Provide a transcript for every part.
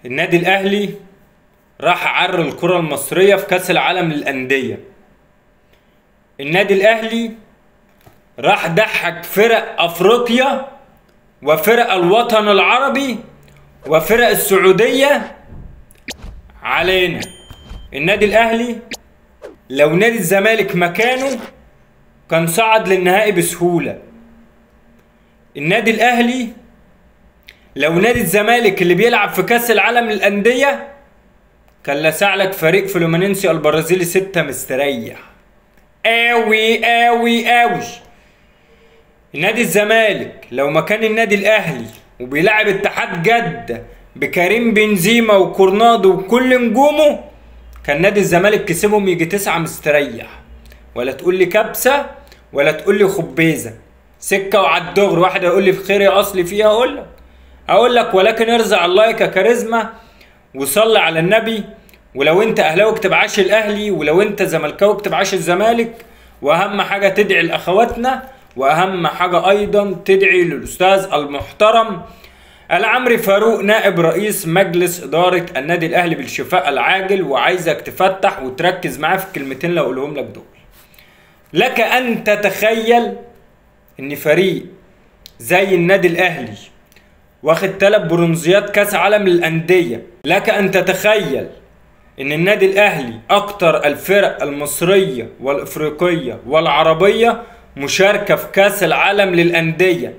النادي الاهلي راح عر الكرة المصرية في كأس العالم للأندية. النادي الاهلي راح ضحك فرق افريقيا وفرق الوطن العربي وفرق السعودية علينا. النادي الاهلي لو نادي الزمالك مكانه كان صعد للنهائي بسهولة. النادي الاهلي لو نادي الزمالك اللي بيلعب في كأس العالم للأندية كان لسع لك فريق فلومينينسي البرازيلي 6 مستريح اوي اوي اوي. نادي الزمالك لو مكان النادي الاهلي وبيلعب اتحاد جدة بكريم بنزيما وكورنادو وكل نجومه كان نادي الزمالك كسبهم يجي 9 مستريح. ولا تقول لي كبسة ولا تقول لي خبيزة، سكة وعلى الدغر. واحد هيقول لي في خير يا اصلي فيها، اقول لك ولكن ارزع ال like يا كاريزما وصلي على النبي. ولو انت اهلاوي اكتب عاش الاهلي، ولو انت زملكاوي اكتب عاش الزمالك. واهم حاجة تدعي لاخواتنا، واهم حاجة ايضا تدعي للاستاذ المحترم العمري فاروق نائب رئيس مجلس ادارة النادي الاهلي بالشفاء العاجل. وعايزك تفتح وتركز معاه في الكلمتين اللي اقولهم لك دول. لك ان تتخيل ان فريق زي النادي الاهلي واخد 3 برونزيات كاس عالم للاندية، لك ان تتخيل ان النادي الاهلي اكتر الفرق المصرية والافريقيه والعربية مشاركة في كاس العالم للاندية.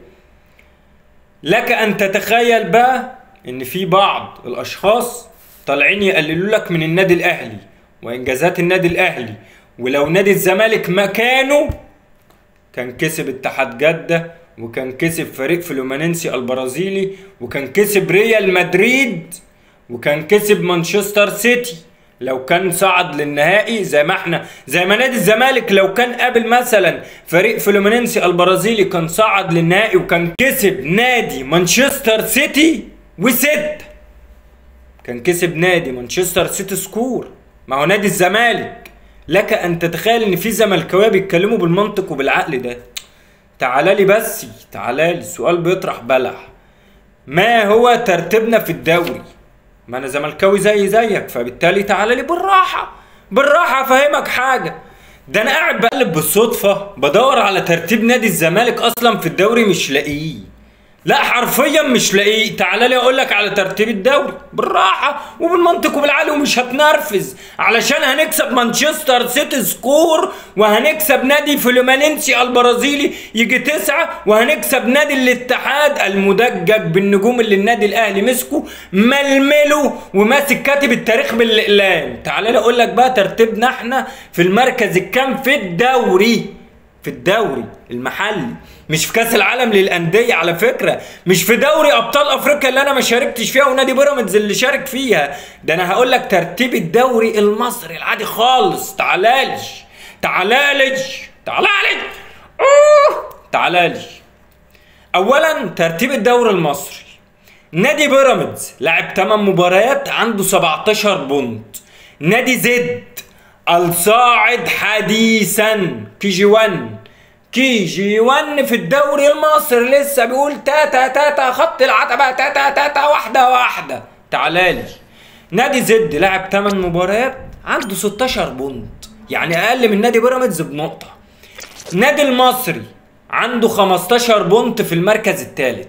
لك ان تتخيل بقى ان في بعض الاشخاص طالعين يقللوا لك من النادي الاهلي وانجازات النادي الاهلي، ولو نادي الزمالك مكانه كان كسب اتحاد جدة، وكان كسب فريق فلومينينسي البرازيلي، وكان كسب ريال مدريد، وكان كسب مانشستر سيتي لو كان صعد للنهائي. زي ما نادي الزمالك لو كان قابل مثلا فريق فلومينينسي البرازيلي كان صعد للنهائي وكان كسب نادي مانشستر سيتي وست، كان كسب نادي مانشستر سيتي score. ما هو نادي الزمالك. لك ان تتخيل ان في زملكاويه بيتكلموا بالمنطق وبالعقل ده. تعالى لي بس، تعالى لي، السؤال بيطرح بلح. ما هو ترتيبنا في الدوري؟ ما انا زملكاوي زي زيك، فبالتالي تعالى لي بالراحة بالراحة افهمك حاجة. ده انا قاعد بقلب بالصدفة بدور على ترتيب نادي الزمالك اصلا في الدوري مش لاقيه، لا حرفيا مش لاقيه. تعالى لي اقول لك على ترتيب الدوري بالراحة وبالمنطق وبالعقل ومش هتنرفز، علشان هنكسب مانشستر سيتي score، وهنكسب نادي فلومينينسي البرازيلي يجي 9، وهنكسب نادي الاتحاد المدجج بالنجوم اللي النادي الاهلي مسكه ململه وماسك كاتب التاريخ بالاقلام. تعالى لي اقول لك بقى ترتيبنا احنا في المركز الكام في الدوري، في الدوري المحلي، مش في كاس العالم للاندية على فكرة، مش في دوري ابطال افريقيا اللي انا ما شاركتش فيها ونادي بيراميدز اللي شارك فيها. ده انا هقول لك ترتيب الدوري المصري العادي خالص. تعالالي تعالالي تعالالي تعالالي. اولا ترتيب الدوري المصري، نادي بيراميدز لعب 8 مباريات عنده 17 point. نادي زد الصاعد حديثا KG 1، KG 1 في الدوري المصري لسه بيقول تاتا تاتا خط العتبة تاتا تاتا واحدة واحدة. تعالالي نادي زد لعب 8 مباريات عنده 16 point، يعني اقل من نادي بيراميدز بنقطة. نادي المصري عنده 15 point في المركز الثالث.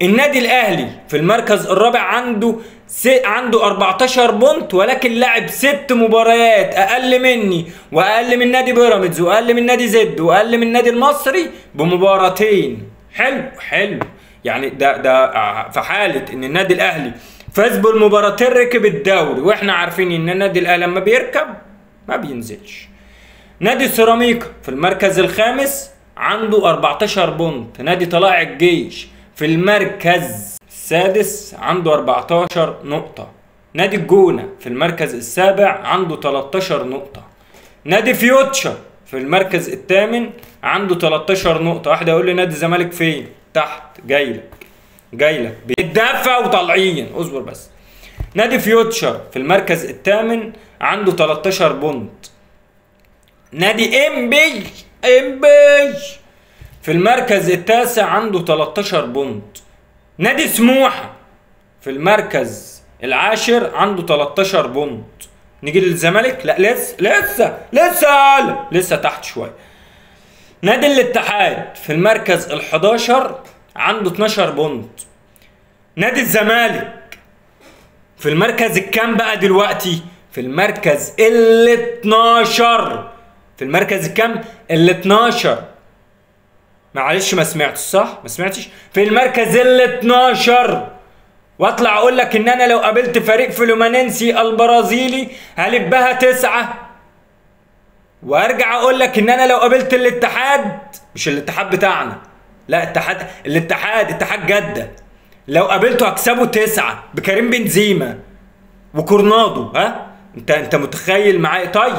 النادي الاهلي في المركز الرابع عنده 14 point، ولكن لعب 6 مباريات اقل مني واقل من نادي بيراميدز واقل من نادي زد واقل من نادي المصري بمباراتين. حلو حلو، يعني ده في حاله ان النادي الاهلي فاز بالمباراتين ركب الدوري، واحنا عارفين ان النادي الاهلي لما بيركب ما بينزلش. نادي سيراميكا في المركز الخامس عنده 14 point. نادي طلائع الجيش في المركز السادس عنده 14 نقطة. نادي الجونة في المركز السابع عنده 13 نقطة. نادي فيوتشر في المركز الثامن عنده 13 نقطة. واحد يقول لي نادي الزمالك فين؟ تحت، جايلك جايلك بيتدافع وطالعين، اصبر بس. نادي فيوتشر في المركز الثامن عنده 13 point. نادي انبي في المركز التاسع عنده 13 point. نادي سموحة في المركز العاشر عنده 13 point. نيجي للزمالك، لا لسه لسه لسه لسه تحت شوية. نادي الاتحاد في المركز ال11 عنده 12 point. نادي الزمالك في المركز الكام بقى دلوقتي؟ في المركز ال12. في المركز الكام؟ ال12. معلش ما سمعتش صح؟ ما سمعتش؟ في المركز ال12. واطلع اقول لك ان انا لو قابلت فريق فلومينينسي البرازيلي هلبها 9، وارجع اقول لك ان انا لو قابلت الاتحاد، مش الاتحاد بتاعنا، لا اتحاد الاتحاد اتحاد جدة، لو قابلته هكسبه 9 بكريم بنزيما وكورنادو. ها انت متخيل معايا؟ طيب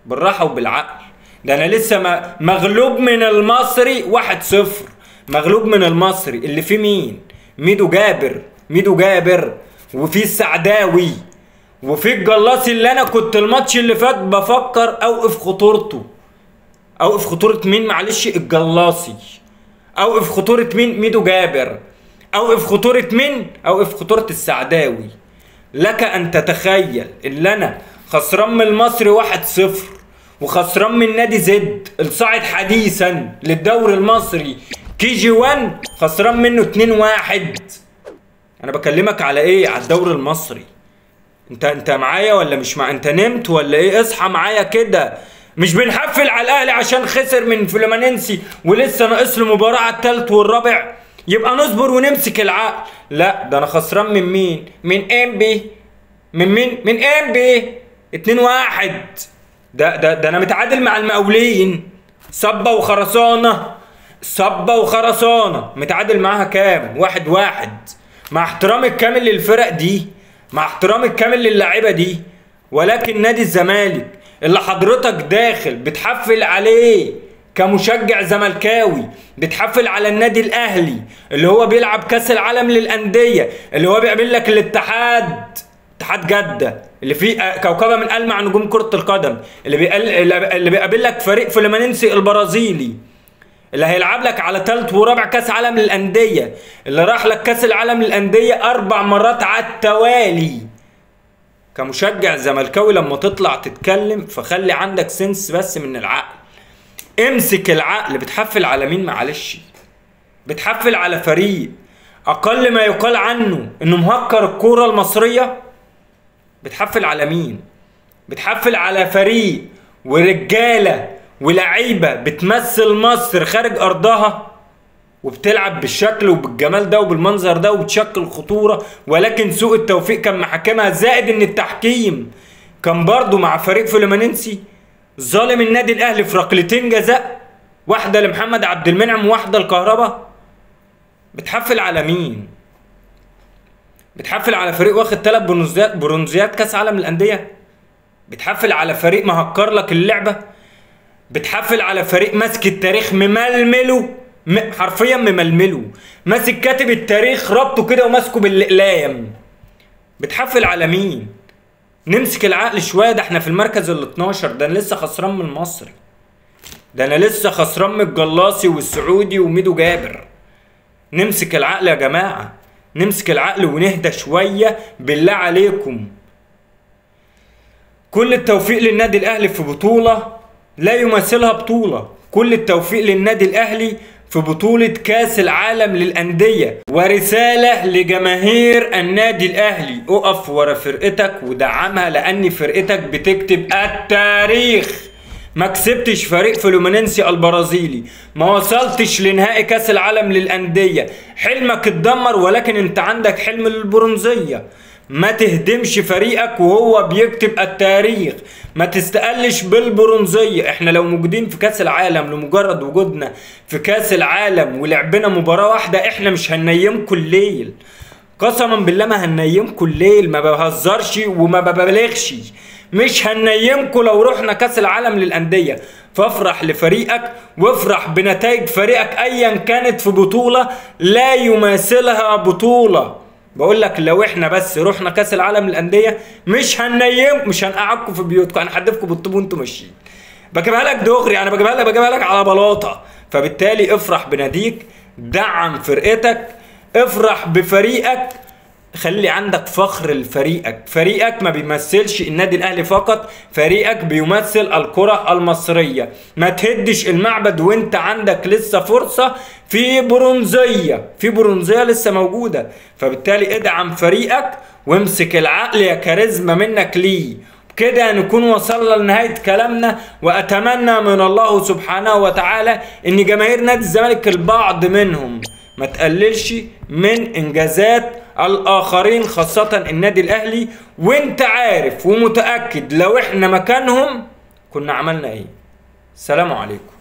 بالراحة وبالعقل، ده انا لسه مغلوب من المصري 1-0، مغلوب من المصري اللي فيه مين؟ ميدو جابر، ميدو جابر، وفي السعداوي، وفي الجلاصي اللي انا كنت الماتش اللي فات بفكر اوقف خطورته. اوقف خطورة مين معلش؟ الجلاصي. اوقف خطورة مين؟ ميدو جابر. اوقف خطورة مين؟ اوقف خطورة السعداوي. لك ان تتخيل اللي انا خسران من المصري 1-0، وخسران من نادي زد الصاعد حديثا للدوري المصري KG 1 خسران منه 2-1. انا بكلمك على ايه؟ على الدوري المصري. انت معايا ولا مش مع؟ انت نمت ولا ايه؟ اصحى معايا كده. مش بنحفل على الاهلي عشان خسر من فلومينينسي ولسه ناقص له مباراة على الثالث والرابع، يبقى نصبر ونمسك العقل. لا ده انا خسران من مين؟ من انبي. من مين؟ من انبي 2-1. ده انا متعادل مع المقاولين، صبه وخرسانه، صبه وخرسانه، متعادل معاها كام؟ 1-1. مع احترامي الكامل للفرق دي، مع احترامي الكامل للاعيبه دي، ولكن نادي الزمالك اللي حضرتك داخل بتحفل عليه كمشجع زملكاوي، بتحفل على النادي الاهلي اللي هو بيلعب كاس العالم للاندية، اللي هو بيقابل لك الاتحاد، اتحاد جده اللي فيه كوكبه من ألمع نجوم كره القدم، اللي بيقابل لك فريق فلومينينسي البرازيلي اللي هيلعب لك على ثالث ورابع كاس عالم للاندية، اللي راح لك كاس العالم للاندية 4 مرات على التوالي. كمشجع زملكاوي لما تطلع تتكلم فخلي عندك سنس بس من العقل، امسك العقل. بتحفل على مين معلش؟ بتحفل على فريق اقل ما يقال عنه انه مهكر الكورة المصرية. بتحفل على مين؟ بتحفل على فريق ورجاله ولعيبة بتمثل مصر خارج ارضها، وبتلعب بالشكل وبالجمال ده وبالمنظر ده وبتشكل خطورة، ولكن سوء التوفيق كان محكمها، زائد ان التحكيم كان برضو مع فريق فلومينينسي ظالم النادي الاهلي في ركلتين جزاء، واحدة لمحمد عبد المنعم وواحدة لكهربا. بتحفل على مين؟ بتحفل على فريق واخد 3 برونزيات كاس عالم للاندية؟ بتحفل على فريق مهكر لك اللعبة؟ بتحفل على فريق ماسك التاريخ مململه، حرفيا مململه، ماسك كاتب التاريخ ربطه كده وماسكه بالاقلام. بتحفل على مين؟ نمسك العقل شوية، ده احنا في المركز ال12، ده انا لسه خسران من المصري، ده انا لسه خسران من الجلاصي والسعودي وميدو جابر. نمسك العقل يا جماعة، نمسك العقل ونهدى شوية بالله عليكم. كل التوفيق للنادي الاهلي في بطوله لا يماثلها بطوله، كل التوفيق للنادي الاهلي في بطولة كاس العالم للأندية. ورسالة لجماهير النادي الأهلي، اقف ورا فرقتك ودعمها، لأن فرقتك بتكتب التاريخ. ما كسبتش فريق فلومينينسي البرازيلي، ما وصلتش لنهائي كاس العالم للأندية، حلمك اتدمر، ولكن انت عندك حلم للبرونزية. ما تهدمش فريقك وهو بيكتب التاريخ، ما تستقلش بالبرونزية. احنا لو موجودين في كاس العالم لمجرد وجودنا في كاس العالم ولعبنا مباراة واحدة، احنا مش هننيمكم الليل، قسما بالله ما هننيمكم الليل، ما بهزرش وما ببالغش، مش هننيمكم لو رحنا كاس العالم للأندية. فافرح لفريقك وافرح بنتائج فريقك ايا كانت في بطولة لا يماثلها بطولة. بقول لك لو احنا بس رحنا كاس العالم للاندية مش هننيم، مش هنقعدكم في بيوتكم، هنحدفكم بالطوب وانتم ماشيين. بجيبها لك دغري، انا بجيبها لك على بلاطة. فبالتالي افرح بناديك، دعم فرقتك، افرح بفريقك، خلي عندك فخر لفريقك. فريقك ما بيمثلش النادي الاهلي فقط، فريقك بيمثل الكرة المصرية. ما تهدش المعبد وانت عندك لسه فرصة في برونزية، في برونزية لسه موجودة. فبالتالي ادعم فريقك وامسك العقل يا كاريزما منك ليه. كده نكون وصلنا لنهاية كلامنا، واتمنى من الله سبحانه وتعالى ان جماهير نادي الزمالك البعض منهم ما تقللش من انجازات الاخرين، خاصة النادي الاهلي. وانت عارف ومتأكد لو احنا مكانهم كنا عملنا ايه. سلام عليكم.